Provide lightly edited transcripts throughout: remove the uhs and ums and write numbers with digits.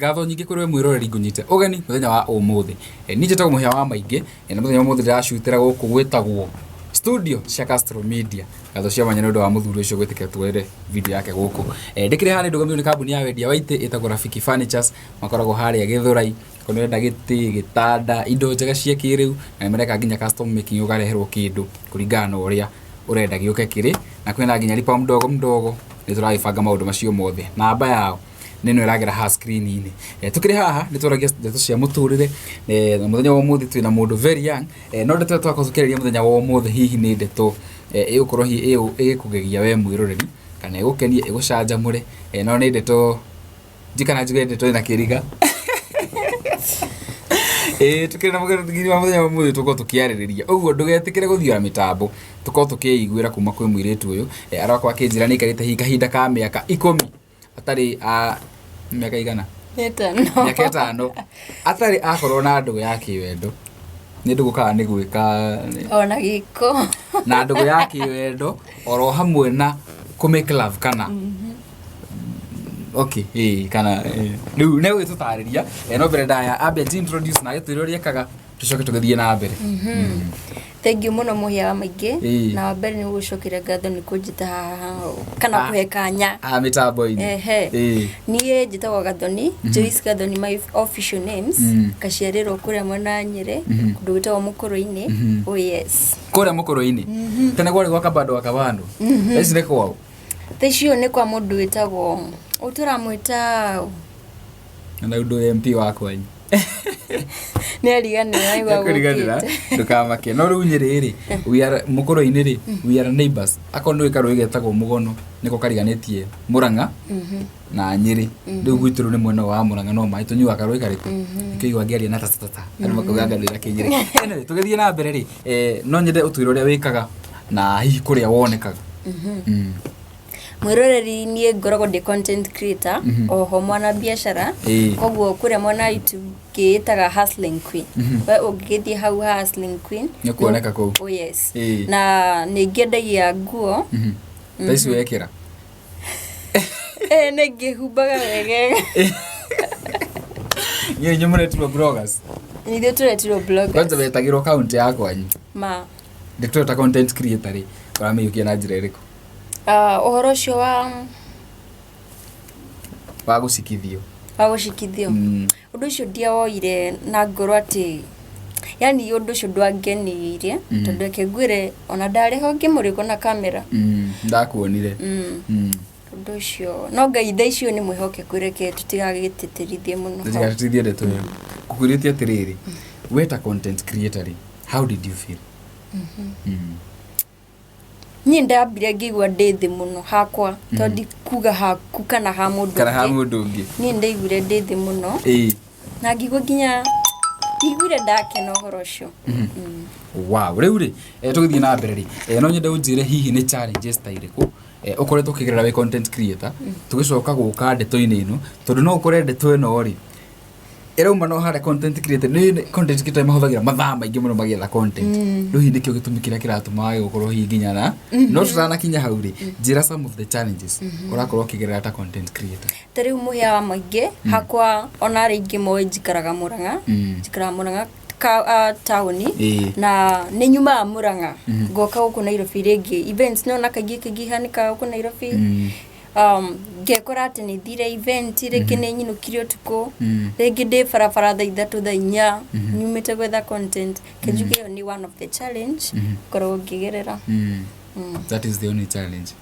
Ngatho nyingĩ kũrĩ we mwĩroreri ngũnyite ũgeni mũthenya wa ũmũthĩ. Niĩ njĩtagwo Mũhĩa wa Maingĩ, na mũthenya wa ũmũthĩ ndĩracutĩra gũkũ gwĩtagwo studio cia Castro Media. Ngatho cia mwanya nĩ ũndũ wa mũthuri ũcio gwĩtĩkĩra tuoere video yake gũkũ. Ndĩkĩrĩ haha nĩ ndũgamĩrĩirwo nĩ kambuni ya wendia wa itĩ ĩtagwo Rafiki Furnitures, makoragwo harĩa Gĩthũrai. Okorwo nĩ ũrenda gĩtĩ, gĩtanda, indo njega cia kĩrĩu, na nĩ mareka nginya custom making ũkareherwo kĩndũ kũringana na ũrĩa ũrenda gĩũke kĩrĩ, na kwĩna nginya lipa mdogo mdogo, nĩ tũragĩbanga maũndũ macio mothe. Namba yao nĩ ĩno ĩragera haha screen-inĩ. Tũkĩrĩ haha nĩ twaragia ndeto cia mũtũrĩre, na mũthenya wa ũmũthĩ twĩna mũndũ very young, no ndeto ĩrĩa twakorwo tũkĩarĩria mũthenya wa ũmũthĩ hihi nĩ ndeto ĩgũkorwo hihi ĩgĩkũgegia we mwĩroreri, kana ĩgũkenie, ĩgũcanjamũre, no nĩ ndeto njikana njuge ndeto ĩna kĩriga. Ĩĩ tũkĩrĩ na mũgeni wa mũthenya wa ũmũthĩ tũkorwo tũkĩarĩrĩria ũguo ndũgetĩkĩre gũthiora mĩtambo tũkorwo tũkĩiguĩra kuma kwĩ mũirĩtu ũyũ. Arakorwo akĩnjĩra nĩ aikarĩte hihi kahinda ka mĩaka 10 atarĩ a mĩaka igana? Ĩtano. Mĩaka 5 atarĩ akorwo na ndũgũ ya kĩwendo. Nĩ ndũgũ kana nĩ gwĩka? Ona gĩko. Na ndũgũ ya kĩwendo oro hamwe na kũ make love kana okay, ĩĩ kana rĩu nĩ egũgĩtũtarĩria. No mbere ndaya ambe anji introduce na agĩtwĩre ũrĩa ekaga, tũcoke tũgĩthiĩ na mbere. Thank you mũno Mũhĩa wa Maingĩ. Ĩĩ. Na wa mbere nĩ gũcokeria ngatho nĩ kũnjĩta haha kana Ah. kũhe kanya. Haha mĩtambo-inĩ. Ehe. Niĩ njĩtagwo Gathoni, Joyce Gathoni my official names. Ngaciarĩrwo kũrĩa mwena wa Nyĩrĩ, kũndũ gwĩtagwo Mũkũrũ-inĩ. Oh yes. Kũrĩa Mũkũrũ-inĩ tene kwarĩ gwa Kabando wa Kabando, thaa ici nĩ kwao? Thaa icio nĩ kwa mũndũ wĩtagwo, ũtũramwĩta Na ũndũ MP wa kwanyu. Nĩ ariganĩra aigua Ekũriganĩra. gũkĩte. Ndũkamake. No rĩu Nyĩrĩ rĩ, we are Mũkũrũ-inĩ rĩ, we are neighbors. Akorwo nĩ karũĩ getagwo Mũgono, nĩko kariganĩtie Mũrang'a na Nyĩrĩ. Rĩu gwitũ rĩu nĩ mwena wa Mũrang'a, no maĩ tũnyuaga karũĩ karĩkũ. Nĩkĩo igua ngĩaria na tatatata andũ makauga nganĩra kĩnyĩrĩ. Anyway, tũgĩthiĩ na mbere rĩ, no nyende ũtwĩre ũrĩa wĩkaga na hihi kũrĩa wonekaga. Mwĩroreri, niĩ ngoragwo ndĩ content creator, oho mwana biacara. Koguo kũrĩa mwena wa YouTube ngĩĩtaga Hustling Queen. We ũngĩgĩthiĩ hau ha Hustling Queen Nĩ kuoneka kũu. Oh yes. Na nĩ ngĩendagia nguo. Ta ici wekĩra. Nĩ ngĩhumbaga wegega. Inyuĩ inyuĩ mũretirwo bloggers. Ithuĩ tũretirwo bloggers. Kwanza wetagĩrwo kaunti ya kwanyu. Ma. Ndeto ĩyo ta content creator rĩ, ũramĩiyũkia na njĩra ĩrĩkũ? Ah, ũhoro ũcio wa Wa gũcikithio. Wa gũcikithio. Ũndũ ũcio ndiawoire na ngoro atĩ yani ũndũ ũcio ndwangenirie, tondũ reke ngwĩre, ona ndarĩ ho ngĩmũrĩkwo na kamera. Ndakuonire. Ũndũ ũcio no Ngai thaa icio nĩ mwĩhokeku, reke tũtigagĩtĩtĩrithie mũno hau. Tũtigatĩtĩrithie ndeto ĩyo. Ngũkwĩrĩte atĩrĩrĩ, we ta content creator rĩ, how did you feel? Niĩ ndambire ngĩigua ndĩ thĩ mũno hakwa, tondũ ndikuga haku kana ha mũndũ Kana ha ũngĩ. mũndũ ũngĩ. Niĩ ndaiguire ndĩ thĩ mũno na ngĩigua nginya ndiguire ndakena ũhoro ũcio. Wow, rĩu rĩ, tũgĩthiĩ na mbere rĩ, no nyende ũnjĩre hihi nĩ challenges ta irĩkũ ũkoretwo ũkĩgerera wĩ content creator, tũgĩcoka gũka ndeto-inĩ ĩno, tondũ no ũkore ndeto ĩno rĩ ĩrauma no harĩa content creator nĩ content creator mahũthagĩra mathaa maingĩ mũno magĩetha content. Rĩu hihi nĩkĩo gĩtũmi kĩrĩa kĩratũma wage gũkorwo hihi nginya na no tũtanakinya hau rĩ, njĩra some of the challenges ũrakorwo ũkĩgerera ta content creator. Ta rĩu Mũhĩa wa Maingĩ, hakwa ona arĩa aingĩ moĩ njikaraga Mũrang'a. Njikaraga Mũrang'a ka taũni. Na nĩ nyumaga Mũrang'a ngoka gũkũ Nairobi rĩngĩ. Events nĩwona kaingĩ kaingĩ ihanĩkaga gũkũ Nairobi. Ngekora atĩ nĩ thire event, rĩngĩ nĩ nyinũkire ũtukũ, rĩngĩ ndĩ barabara thaa 3, thaa 4, nyumĩte gwetha content. Kĩnjuge ĩyo nĩ one of the challenge ngoragwo ngĩgerera. That is the only challenge?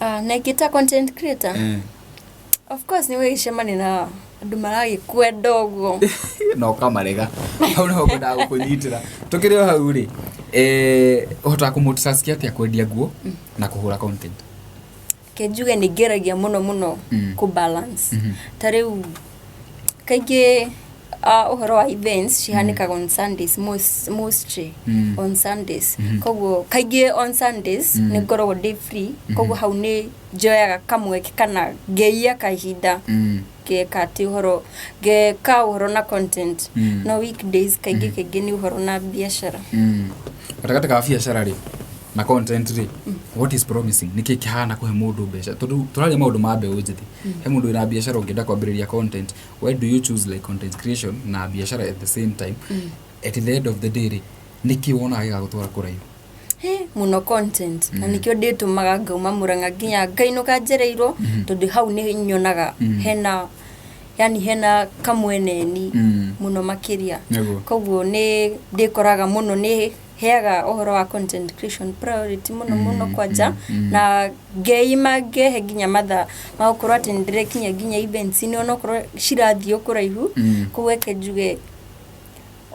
Na ĩngĩ ta content creator, of course nĩ ũgĩcemania na andũ maragĩkwenda ũguo. Na ũkamarega. Hau nĩho ngwendaga gũkũnyitĩra. Tũkĩrĩ o hau rĩ, ũhotaga kũ multitask atĩa kwendia nguo na kũhũra content? Kĩnjuge nĩ ngeragia mũno mũno kũ balance. Ta rĩu kaingĩ ũhoro wa events cihanĩkaga on Sundays, mostly on Sundays. Koguo kaingĩ on Sundays nĩ ngoragwo ndĩ free, koguo hau nĩ njoyaga kamweke kana ngeiya kahinda ngeka atĩ ũhoro, ngeka ũhoro na content. No weekdays kaingĩ kaingĩ nĩ ũhoro na biacara. Gatagatĩ ka biacara rĩ, Na content rĩ, what is promising? Nĩkĩ kĩhana kũhe mũndũ mbeca? Tondũ tũraria maũndũ ma mbeũ njĩthĩ, he mũndũ wĩna biacara ũngĩenda kwambĩrĩria content, why do you choose like content creation na biacara at the same time? At the end of the day rĩ, nĩkĩ wonaga gĩgagũtwara kũraihu? He, mũno content, na nĩkĩo ndĩtũmaga ngauma Mũrang'a nginya ngainũka njereirwo, tondũ hau nĩ nyonaga hena, yani hena kamweneni mũno makĩria. Koguo nĩ ndĩkoraga mũno nĩ heaga ũhoro wa content creation priority mũno mũno kwanja, na ngeima ngehe nginya mathaa ma gũkorwo atĩ nĩ ndĩrekinya nginya events-inĩ, onokorwo cirathiĩ o kũraihu. Koguo reke njuge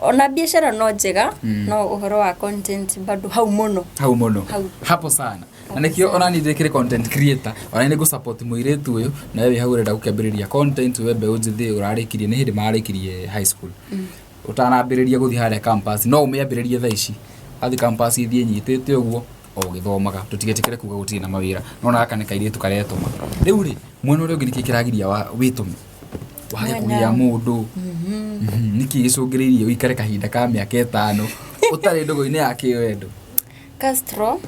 ona biacara no njega, no ũhoro wa content bado hau mũno. Hau mũno. Hau. Hapo sana. Na nĩkĩo ona niĩ ndĩkĩrĩ content creator, ona nĩ ngũ-support mũirĩtu ũyũ. Na we wĩ hau ũrenda gũkĩambĩrĩria content, we mbeũ njĩthĩ ũrarĩkirie, nĩ hĩndĩ mararĩkirie high school, ũtanambĩrĩria gũthiĩ harĩa campus, no ũmĩambĩrĩrie thaa ici. Wathiĩ campus, ithiĩ nyitĩte ũguo o ũgĩthomaga, tũtigetĩkĩre kuga gũtirĩ na mawĩra. Nona gaka nĩ kairĩtu karetũma. Rĩu rĩ, mwena ũrĩa ũngĩ, nĩkĩ kĩragiria wĩtũme wage kũgĩa mũndũ? Nĩkĩ gĩcũngĩrĩirie ũikare kahinda ka mĩaka 5 ũtarĩ ndũgũ-inĩ ya kĩwendo? Castro.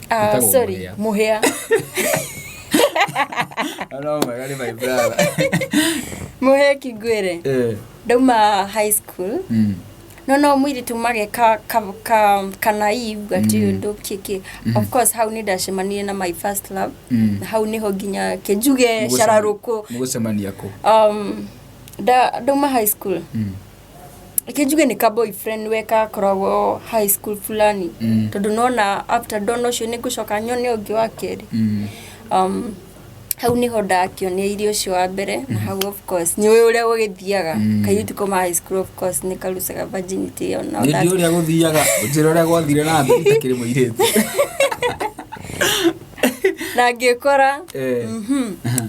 Wĩtagwo Sorry. Mũhĩa. Mũhĩa. No mwega nĩ my brother. Mũhĩa kingwĩre, ndauma high school, no mũirĩtu mage ka naive ati ũndũ kĩkĩ. Of course hau nĩ ndacemanirie na my first love, na hau nĩho nginya kĩnjuge cararũkũ. Mũgũcemania kũ? Ndauma high school, kĩnjuge nĩ ka boyfriend we kakoragwo high school fulani, tondũ nona after ndona ũcio nĩ ngũcoka nyone ũngĩ wa kerĩ. Hau nĩho ndakĩoneire ũcio wa mbere, na hau of course nĩ ũĩ ũrĩa gũgĩthiaga. Kairĩtu kauma high school of course nĩ karucaga virginity and all Nĩ that. ndiũ ũrĩa gũthiaga, njĩra ũrĩa gwathire na mbere itakĩrĩ mũirĩtu. Na ngĩkora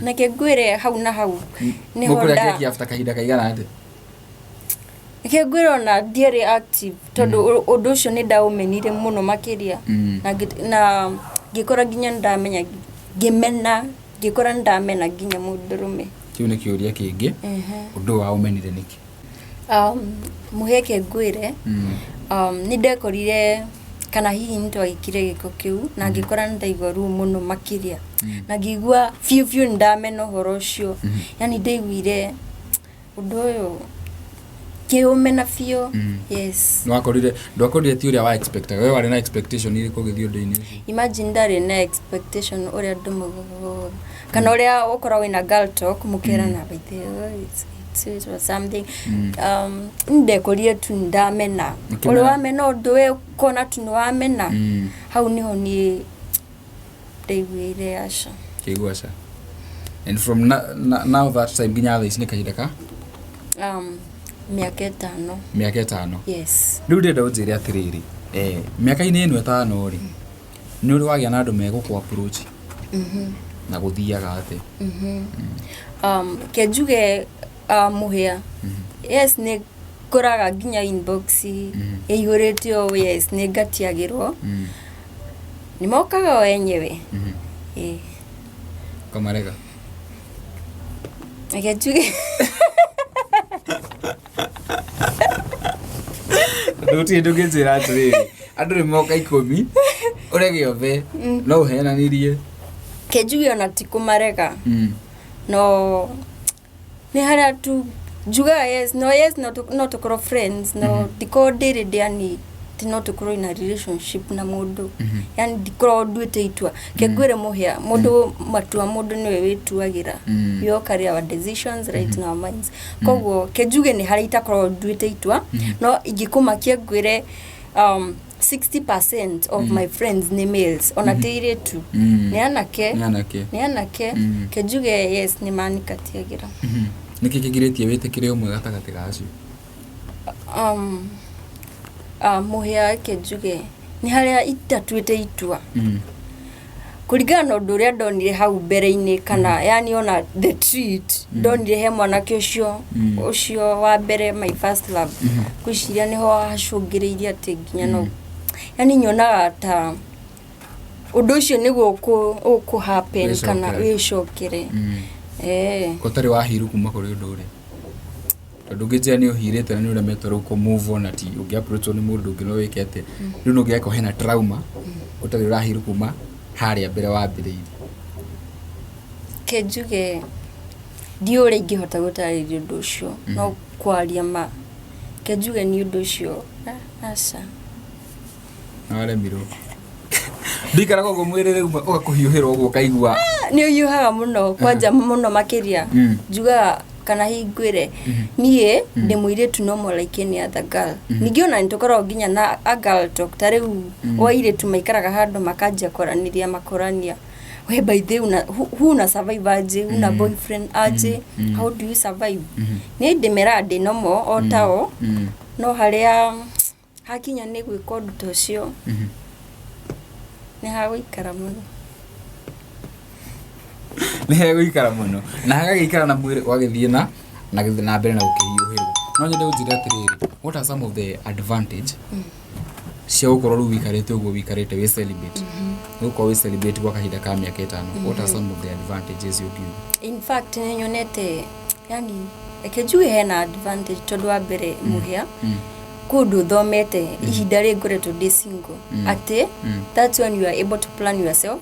na kĩngwĩre hau na hau nĩho Mũkũrĩa nda keki after kahinda kaigana atĩa? Kĩngwĩre ona ndiarĩ active, tondũ ũndũ ũcio nĩ ndaũmenire mũno makĩria. Na ngĩkora nginya nĩndamenya, ngĩmena, ngĩkora nĩndamena nginya mũndũrũme. Kĩu nĩ kĩũria kĩngĩ. Ũndũ wa ũmenire nĩkĩ? Mũheke ngwĩre, nĩ ndekorire kana hihi nĩ twagĩkire gĩko kĩu, na ngĩkora nĩ ndaigua ruo mũno makĩria, na ngĩigua biũ biũ nĩ ndamena ũhoro ũcio. Yani ndaiguire ũndũ ũyũ kĩũmena biũ. Yes. Nĩwakorire, ndwakorire ti ũrĩa wa expectaga? We warĩ na expectation irĩkũ ũgĩthiĩ ũndũ-inĩ ũcio? Imagine, ndarĩ na expectation ũrĩa andũ maugaga, kana ũrĩa ũkoragwo wĩna girl talk mũkerana, by the way, it's or something. Nĩ ndekorire tu ndamena. Ũkĩmena. Ũrĩa wamena ũndũ, we ũkona tu nĩ wamena. Hau nĩho niĩ ndaiguire aca. Kĩigua ca. And from now that time nginya thaa ici nĩ kahinda ka Mĩaka 5. Mĩaka 5. Yes. Rĩu ndĩrenda ũnjĩre atĩrĩrĩ, mĩaka-inĩ ĩno 5 rĩ, nĩ ũrĩ wagĩa na andũ megũkũ approach? Na gũthiaga atĩa? Ke njuge, mũhĩa, yes, nĩ ngoraga nginya inbox ĩihũrĩte ũũ. Yes, nĩ ngatiagĩrwo. Nĩ mokaga o enyewe. Ĩĩ. Ũkamarega? Reke njuge. Tondũ gũtirĩ ndũngĩnjĩra atĩrĩrĩ, andũ nĩ moka 10, ũrege othe, no ũhenanirie. Ke njuge ona ti kũmarega, no nĩ harĩa tu njugaga yes, no yes, no tũkorwo friends, no ndikorwo ndĩrĩ ndĩani ti no tũkorwo in a relationship na mũndũ. Yani ndikorwo nduĩte itua. Ke ngwĩre mũhĩa, mũndũ matua, mũndũ nĩwe wĩtuagĩra. We all carry our decisions right in our minds. Koguo ke njuge nĩ harĩa itakorwo nduĩte itua, no ingĩkũmakia ngwĩre 60% of my friends nĩ males, ona ti airĩtu. Nĩ anake. Nĩ anake. Nĩ anake. Ke njuge yes, nĩ manikatiagĩra. Nĩkĩ kĩgirĩtie wĩtĩkĩre ũmwe gatagatĩ ga acio? Mũhĩa, ke njuge nĩ harĩa itatuĩte itua kũringana na ũndũ ũrĩa ndonire hau mbere-inĩ, kana yani ona the treat ndonire he mwanake ũcio, ũcio wa mbere, my first love. Ngwĩciria nĩho hacũngĩrĩirie atĩ nginya no yani nyonaga ta ũndũ ũcio nĩguo ũkũ happen kana Wĩcokere. wĩcokere. Ũtarĩ wahiru kuma kũrĩ ũndũ ũrĩa, tondũ ũngĩnjĩra nĩ ũhirĩte na nĩ ũremetwo rĩu kũ move on, ati ũngĩ approach nĩ mũndũ ũngĩ no wĩke atĩa? Rĩu no ũngĩgakorwo hena trauma. Ũtarĩ ũrahiru kuma harĩa mbere wambĩrĩirie? Ke njuge ndiũĩ ũrĩa ingĩhota gũtarĩria ũndũ ũcio, no kwaria ma, ke njuge nĩ ũndũ ũcio, aca. Waremirwo. Ndikaraga ũguo mwĩrĩ rĩu ũgakũhiũhĩra ũguo ũkaigua. Nĩ ũhiũhaga mũno, kwanja mũno makĩria. Njugaga kana hihi ngwĩre niĩ ndĩ mũirĩtu normal like any other girl. Ningĩ ona nĩ tũkoragwo nginya na a girl talk, ta rĩu o airĩtu maikaraga handũ makanjia kwaranĩria, makorania, we, by the way, una survive aje, una boyfriend aje, how do you survive? Niĩ ndĩmeraga ndĩ normal o tao, no harĩa hakinya nĩ gwĩka ũndũ ta ũcio, nĩ hagũikara mũno. Nĩ hegũikara mũno na hagagĩikara na mwĩrĩ ũgagĩthiĩ na mbere na gũkĩhiũhĩrwo. No nyende ũnjĩre atĩrĩrĩ, what are some of the advantage cia gũkorwo rĩu wĩikarĩte ũguo wĩikarĩte wĩ celibate, nĩ gũkorwo wĩ celibate gwa kahinda ka mĩaka 5? What are some of the advantages ũngiuga? In fact, nĩ nyonete, yani reke njuge hena advantage, tondũ wa mbere, mũhĩa kũndũ thomete ihinda rĩ ngoretwo ndĩ single, atĩ that's when you are able to plan yourself,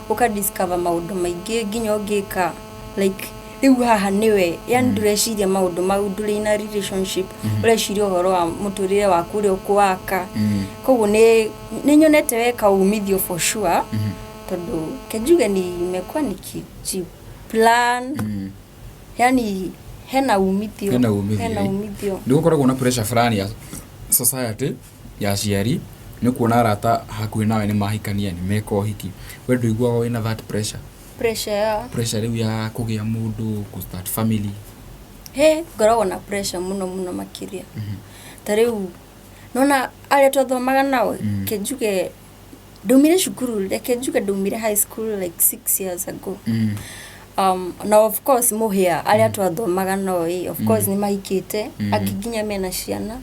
ũka discover maũndũ maingĩ nginya ũngĩka, like rĩu haha nĩwe, yani ndũreciria maũndũ mau, ndũrĩ na relationship, ũreciria ũhoro wa mũtũrĩre waku ũrĩa ũkũwaka. Koguo nĩ nyonete weka umithio for sure, tondũ kenjuge nimekuwa nikijiplan, yani hena umithio. Hena umithio, hena eh. umithio. Nĩ gũkoragwo na pressure fulani ya society, ya aciari, nĩ kuona arata hakuhĩ nawe nĩ mahikania, nĩ meka ũhiki. We ndũiguaga wĩna that pressure? Pressure ya? Pressure rĩu ya kũgĩa mũndũ, kũ start family. He ngoragwo na pressure mũno mũno makĩria. Ta rĩu nona arĩa twathomaga nao, ke njuge ndaumire cukuru, reke njuge ndaumire high school like 6 years ago. Na of course mũhĩa arĩa twathomaga nao ĩ, of course nĩ mahikĩte, angĩ nginya mena ciana.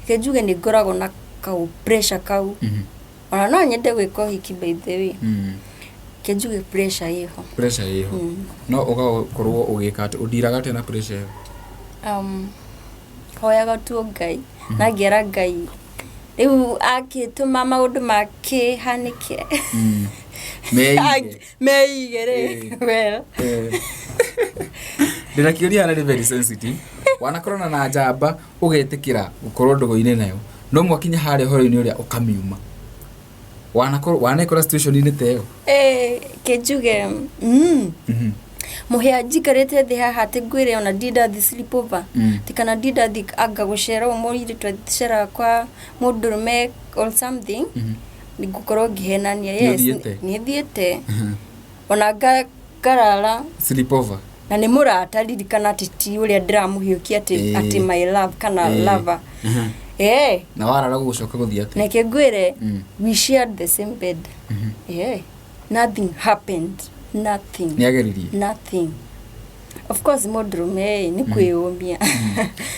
Reke njuge nĩ ngoragwo na kau pressure kau, ona no nyende gwĩka ũhiki, by the way. Reke njuge pressure ĩho. Pressure ĩho, no ũgakorwo ũgĩka atĩ ũndiraga atĩa na pressure ĩyo? Hoyaga tu Ngai na ngera Ngai rĩu akĩtũma maũndũ makĩhanĩke. Meige. Meige rĩ, well. Ndĩna kĩũria harĩa nĩ very sensitive. Wanakorana na njamba ũgetĩkĩra gũkorwo ndũgũ-inĩ nayo, no mwakinya harĩa ũhoro-inĩ ũrĩa ũkamiuma. Wanakorwo wanekora situation-inĩ ta ĩyo? Kĩnjuge mũhĩa njikarĩte thĩ haha atĩ ngwĩre ona ndindathi sleepover, ti kana ndindathi anga gũcera ũũ mũirĩtu aceraga kwa mũndũrũme or something, ngũkorwo ngĩhenania. Yes. Nĩ ũthiĩte? Nĩ thiĩte ona ngarara. Sleepover. Na nĩ mũrata, ririkana atĩ ti ũrĩa ndĩramũhiũkia atĩ atĩ my love kana lover. Na warara gũgũcoka gũthiĩ atĩa? Neke ngwĩre, we shared the same bed. Yeah. Nothing happened, nothing. Nĩ ageririe? Nothing. Of course mũndũrũme ĩ, nĩ kwĩyũmia.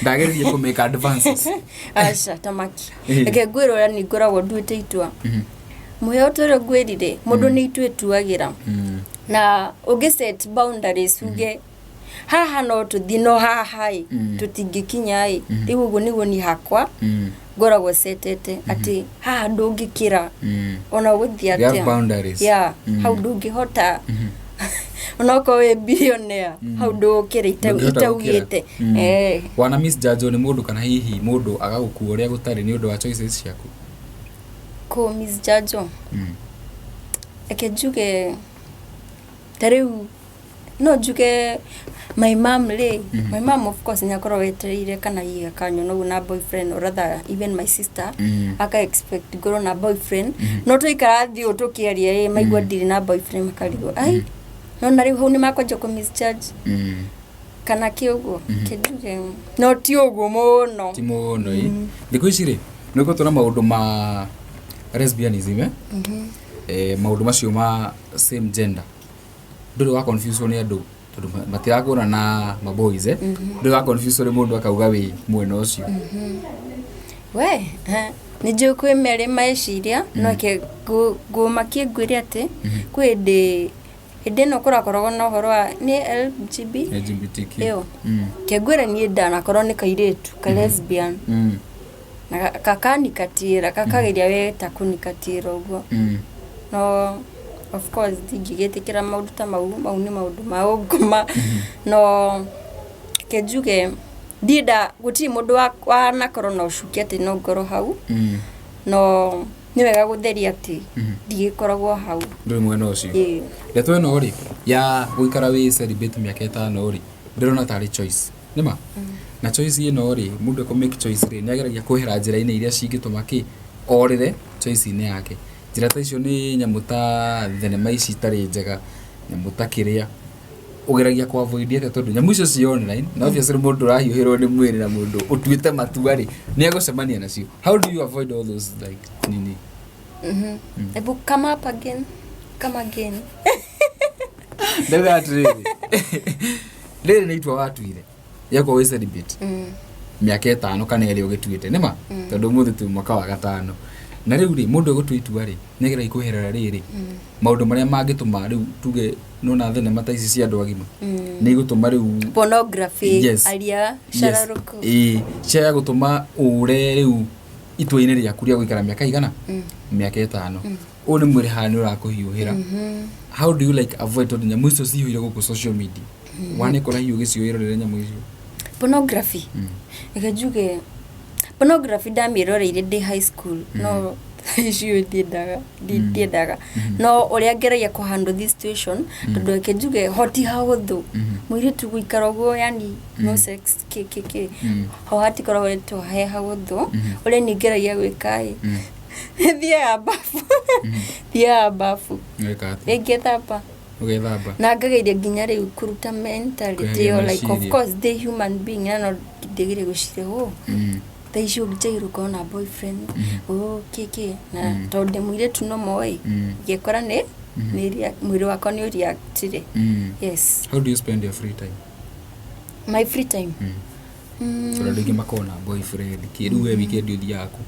Ndageririe kũ make advances? Aca, tamaki. Reke ngwĩre ũrĩa nĩ ngoragwo nduĩte itua. Mũheo tũrĩa ngwĩrire, mũndũ nĩ itua ĩtuagĩra, na ũngĩ set boundaries, uge haha no tũthiĩ, no haha ĩ, tũtingĩkinya ĩ. Rĩu ũguo nĩguo niĩ hakwa ngoragwo setete atĩ haha ndũngĩkĩra, ona ũgũthiĩ You have atĩa. boundaries. Yeah, hau ndũngĩhota, onokorwo wĩ billionaire, hau ndũgũkĩra Ndũngĩhota itaugĩte. gũkĩra. Wana misjudge nĩ mũndũ, kana hihi mũndũ agagũkua ũrĩa gũtarĩ nĩ ũndũ wa choices ciaku? Kũ misjudge? Reke njuge ta rĩu no njuge my mom rĩ, my mom of course nĩ akoragwo etereire kana hihi akanyona ũguo na boyfriend, or rather even my sister aka expect ngorwo na boyfriend. No twaikara thĩ ũũ tũkĩaria ĩ, maigua ndirĩ na boyfriend, makarigwo, ai, nona rĩu hau nĩ makwanjia kũ misjudge kana kĩ ũguo kĩnjuge, no ti ũguo mũno. Ti mũno ĩ. Thikũ ici rĩ, nĩ ũkoretwo na maũndũ ma lesbianism, eh? Maũndũ macio ma same gender, ndũrĩ wa confuse nĩ andũ tondũ matirakũra na maboys, eh? Ndũrĩ wa confuse nĩ mũndũ akauga wĩ mwena ũcio? We nĩ njũĩ kwĩ merĩ meciria, no ke ngũmakie ngwĩre atĩ kwĩ hĩndĩ, hĩndĩ ĩno kũrakoragwo na ũhoro wa nĩ LGB. LGBTQ. Ĩyo. Kengwĩre niĩ ndanakorwo nĩ kairĩtu ka lesbian na kakanikatĩra, kakageria we ta kũnikatĩra ũguo. No of course ndingĩgĩtĩkĩra maũndũ ta mau, mau nĩ maũndũ ma ũngoma. No reke njuge ndienda, gũtirĩ mũndũ wanakorwo na ũcuke atĩ no ngorwo hau. No nĩ wega gũtheria atĩ ndigĩkoragwo hau. Ndũrĩ mwena ũcio. Ĩĩ. Ndeto ĩno rĩ ya gũikara wĩ celibate mĩaka 5 rĩ, ndĩrona tarĩ choice nĩma. Na choice ĩno rĩ, mũndũ ekũ make choice rĩ, nĩ ageragia kwehera njĩra-inĩ iria cingĩtũma kĩ orĩre choice-inĩ yake. Njĩra ta icio nĩ nyamũ ta thenema ici itarĩ njega, nyamũ ta kĩrĩa ũgeragia ku avoid atĩa, tondũ nyamũ icio ci online na obviously mũndũ ũrahiũhĩrwo nĩ mwĩrĩ na mũndũ ũtuĩte matua rĩ, nĩ egũcemania nacio. How do you avoid all those like nini? Ebu come up again, come again. Ndauga atĩrĩrĩ, rĩrĩ nĩ itua watuire rĩa wĩ celibate mĩaka 5 kana 2 ũgĩtuĩte nĩma, tondũ ũmũthĩ twĩ mwaka wa gatano. Na rĩu rĩ, mũndũ egũtua itua rĩ, nĩageragia kweherera rĩrĩ maũndũ marĩa mangĩtũma rĩu tuge nona thenema ta ici cia andũ agima nĩ igũtũma rĩu Pornography. Yes. Aria cararũkũ. Ĩĩ, cia gũtũma ũre rĩu itua-inĩ rĩaku rĩa gũikara mĩaka igana, mĩaka 5, ũyũ nĩ mwĩrĩ haha nĩ ũrakũhiũhĩra. How do you like avoid, tondũ nyamũ icio cihũire gũkũ social media, wanekora hihi ũgĩciũĩrorere nyamũ icio? Pornography, reke njuge pornography ndamĩroreire ndĩ high school, no icio ndiendaga, ndiendaga. No ũrĩa ngeragia kũ handle this situation, tondũ reke njuge hoti hahũthũ mũirĩtu gũikara ũguo, yani no sex kĩ kĩ kĩ, ho hatikoragwo he hahũthũ. Ũrĩa niĩ ngeragia gwĩka ĩ, thiaga bafu, thiaga bafu. Weka atĩa? Rĩngĩ thamba. Ũgethamba. Na ngageria nginya rĩu kũruta mentality Kweheria ĩyo, like of meciria. course the human being, na no ndĩgire gwĩciria, oh, thaa ici ũngĩnjagĩrwo ũkorwo na boyfriend, oh, kĩ kĩ, na tondũ ndĩ mũirĩtu no moĩ ngĩkora nĩ mwĩrĩ wakwa nĩ ũreactire. Yes. How do you spend your free time? My free time? Tondũ andũ aingĩ makoragwo na boyfriend kĩ, rĩu we weekend ũthiaga kũ?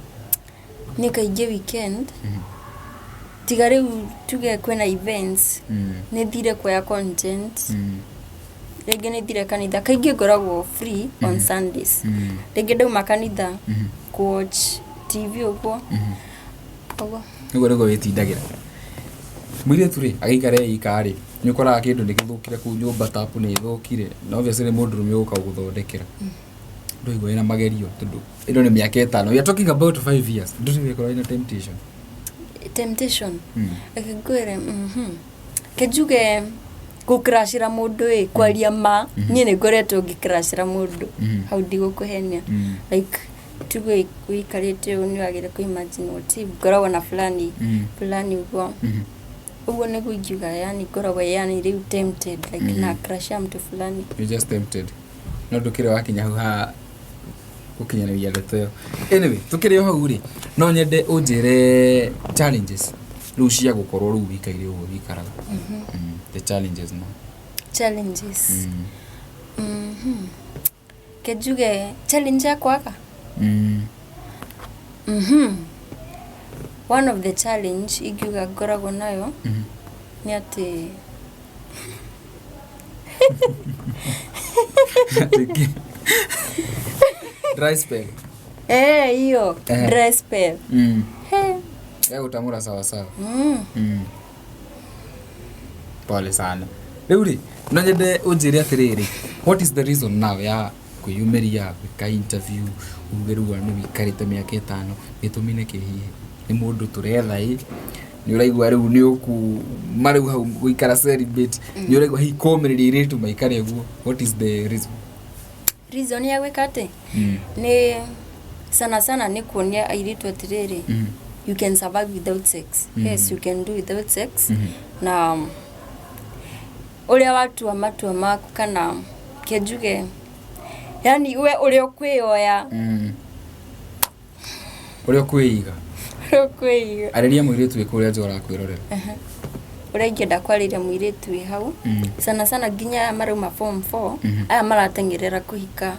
Nĩ kaingĩ weekend, tiga rĩu tuge kwĩna events, nĩ thire kuoya content, rĩngĩ nĩ thire kanitha. Kaingĩ ngoragwo free on Sundays. Rĩngĩ ndauma kanitha, watch TV ũguo ũguo. Nĩguo wĩtindagĩra. Mũirĩtu rĩ, agĩikara eika rĩ, nĩ ũkoraga kĩndũ nĩ gĩthũkire kũu nyũmba, tapu nĩ ĩthũkire, na obviously nĩ mũndũrũme ũgũka gũgũthondekera. Ndũigua wĩna magerio, tondũ ĩno nĩ mĩaka 5, we are talking about 5 years, ndũrĩ wekora wĩna temptation? Temptation? Reke ngwĩre, ke njuge gũkracĩra mũndũ ĩ, kwaria ma, niĩ nĩ ngoretwo ngĩkracĩra mũndũ. Hau ndigũkũhenia. Like tuge ũikarĩte ũũ, nĩ wagĩrĩire kũ imagine what if ngoragwo na fulani fulani ũguo. Ũguo nĩguo ingiuga, yani ngoragwo, yani rĩu tempted, like na crush mtu fulani. You're just tempted, no ndũkĩrĩ wakinya hau ha gũkinyanĩria ndeto ĩyo. Anyway, tũkĩrĩ o hau rĩ, no nyende ũnjĩre challenges rĩu cia gũkorwo rĩu wĩikaire ũguo wĩikaraga. The challenges no Challenges? Ke njuge challenge ya kwaga. One of the challenge ingiuga ngoragwo nayo nĩ atĩ Atĩ kĩ? Dry spell. Eh, hiyo. Dry spell. He. Ya gũtamũra sawa sawa. Pole sana. Rĩu rĩ, no nyende ũnjĩre atĩrĩrĩ, what is the reason now ya kwĩyumĩria gwĩka interview, uge rĩu nĩ wĩikarĩte mĩaka 5, gĩtũmi nĩ kĩ? Hihi nĩ mũndũ tũretha ĩ, nĩ ũraigua rĩu nĩ ũkuma rĩu hau gũikara celibate, nĩ ũraigua hihi kũmĩrĩria airĩtu maikare ũguo? What is the reason? Reason ya gwĩka atĩ nĩ sana sana nĩ kuonia airĩtu atĩrĩrĩ, you can survive without sex. Yes, you can do without sex. Na ũrĩa watua matua maku, kana kĩnjuge, yani we ũrĩa ũkwĩyoya. Ũrĩa ũkwĩiga. Ũrĩa ũkwĩiga. Arĩria mũirĩtu wĩ kũrĩa nja ũrakwĩrorera. Ũrĩa ingĩenda kwarĩria mũirĩtu wĩ hau, sana sana nginya aya marauma form 4, aya marateng'erera kũhika,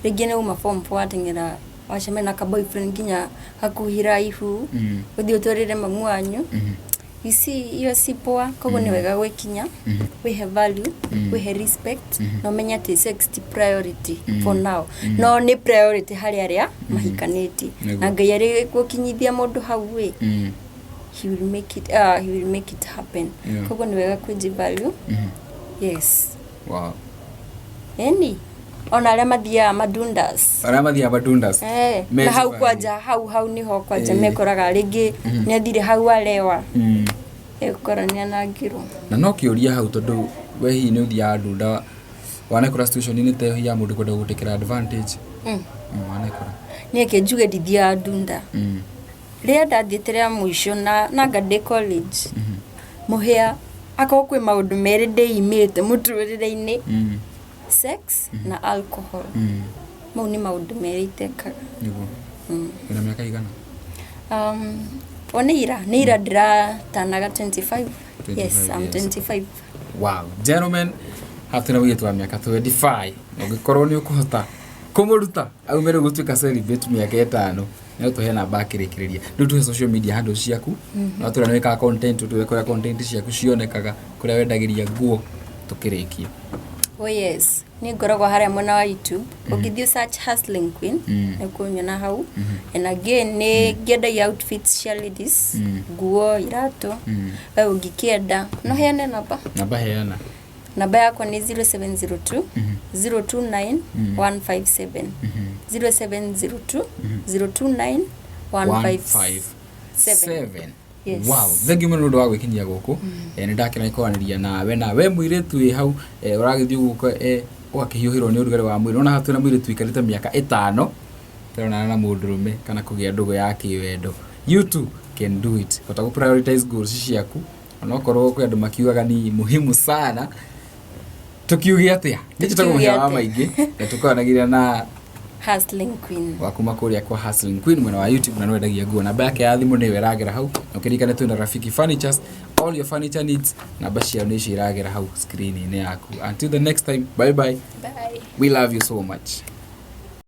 rĩngĩ nĩ uma form 4, wateng'era, wacemania na ka boyfriend nginya hakuhĩ raihu, ũthiĩ ũtwarĩre mamu wanyu. You see, hiyo si poa. Koguo nĩ wega gwĩkinya, wĩhe value, wĩhe respect, na ũmenye atĩ sex ti priority for now, no nĩ priority harĩ arĩa mahikanĩtie. Nĩguo. Na Ngai arĩ gũkinyithia mũndũ hau ĩ. He will make it, he will make it happen. Koguo nĩ wega kwĩji-value. Yes. Eni ona arĩa mathiaga madundas. Arĩa mathiaga madundas. Eh, na hau Meji-value. Kwanja hau hau niho kwanja mekoraga rĩngĩ nĩ athire hau arewa, egũkora nĩ anangirwo. Na no kĩũria hau, tondũ we hihi nĩ ũthiaga ndunda, wanekora situation-inĩ ta ĩyo hihi ya mũndũ kwenda gũgũtekera advantage? Wanekora? Niĩ njuge ndithiaga ndunda. Rĩrĩa ndathiĩte rĩa mũico na nanga ndĩ college, mũhĩa akorwo kwĩ maũndũ merĩ ndĩimĩte mũtũrĩre-inĩ, sex na alcohol. Mau nĩ maũndũ merĩ itekaga. Nĩguo wĩna mĩaka igana? O nĩ ira ndĩratanaga 25. Yes. 25 I'm years. 25. Wow, gentlemen, haha twĩna mũirĩtu wa mĩaka 25. Ũngĩkorwo nĩ ũkũhota kũmũruta aume rĩu gũtuĩka celibate mĩaka 5, no tũhe namba akĩrĩkĩrĩria. Rĩu tũhe social media handles ciaku. No tũrĩa nĩ wĩkaga content, tũhe kũrĩa content ciaku cionekaga, kũrĩa wendagĩria nguo, tũkĩrĩkie. Oh yes, nĩ ngoragwo harĩa mwena wa YouTube. Ũngĩthiĩ search Hustling Queen, nĩ ũkũnyona hau. And again, nĩ ngĩendagia outfits cia ladies, nguo, iratũ. We ũngĩkĩenda no heane namba. Namba heana. Namba yakwa nĩ 0702 029 157, 0702 029 157. 157. Yes. Wow, thengiũ mũno nĩ ũndũ wa gwĩkinyia gũkũ. Nĩ ndakena nĩ kwaranĩria nawe. Nawe mũirĩtu wĩ hau, ũragĩthiĩ gũkũ, ũgakĩhiũhĩrwo nĩ ũrugarĩ wa mwĩrĩ. Ona haha twĩna mũirĩtu wĩikarĩte mĩaka 5 taronana na mũndũrũme kana kũgĩa ndũgũ ya kĩwendo. You too can do it. Hota gũ prioritize goals ciaku, onokorwo kwĩ andũ makiugaga ni muhimu sana. Tukiuge atĩa? Nĩ njĩtagwo Tukiuge Mũhĩa wa atĩa? Maingĩ, na tũkoranagĩria na Hustling Queen. Wa kuma kũrĩa kwa Hustling Queen mwena wa YouTube, na nĩwendagia nguo. Namba yake ya thimũ nĩyo ĩragera hau, na ũkĩririkane twĩna Rafiki Furnitures, all your furniture needs. Namba ciao nĩ icio iragera hau screen-inĩ yaku. Until the next time, bye bye. Bye. We love you so much.